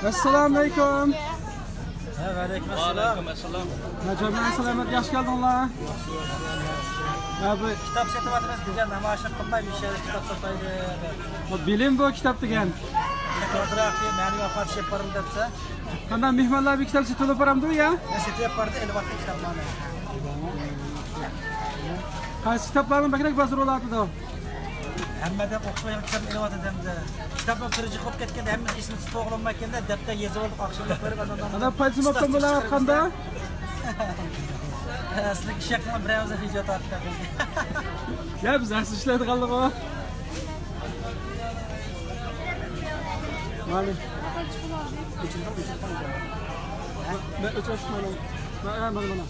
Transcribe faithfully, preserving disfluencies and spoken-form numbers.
Esselamu aleyküm. Ha, ۋەئەلەيكۇم ئەسسالام. ۋەئەلەيكۇم ئەسسالام. ھاجىم، سالامەت، ياخشى كەلدىڭلار. يا، بۇ كىتاب سېتىۋاتىمىز، بىزگە نامايىشلىق قىلماي، بىر شەھەردە كىتاب ساتايلى دەپ. بۇ بىلىم بۇ كىتاب دېگەن. ئازراق بىر مەنىۋى ئاپات چېپ بارىمەن دەپسە. قانداق مېھمانلار بىر كىتاب سېتىۋېلىپ بارامدۇ يا؟ مەن سېتىۋېلىپ باردى، ئېلىۋاتتى كىتابلارنى. قايسى كىتابلارنىڭ بەكرەك بازىرى بولۇۋاتىدۇ؟ ھەممىدىن ئوخشىمايدىغان كىتابنى ئېلىۋاتىدۇ ئەمدى. كىتابنىڭ تۈرى جىق بولۇپ كەتكەندە ھەممىسى ئېسىمىزدە توغرىلانمايدىكەندە، دەپتەر يېزىۋالدۇق ئاخشاملىق بېرىپ ئاندىن. ئانا پايدىسى بولۇپتۇ بۇلار ئاتقاندا. ئەسلى ئىشەكنىڭ بىرەۋزە ھىجرەت ئارتىپ. يا بىز ئەسلى ئىشلەيدىغانلىقى. مانا. مەن ئۆچۈرۈشمەن. مانا، مانا، مانا.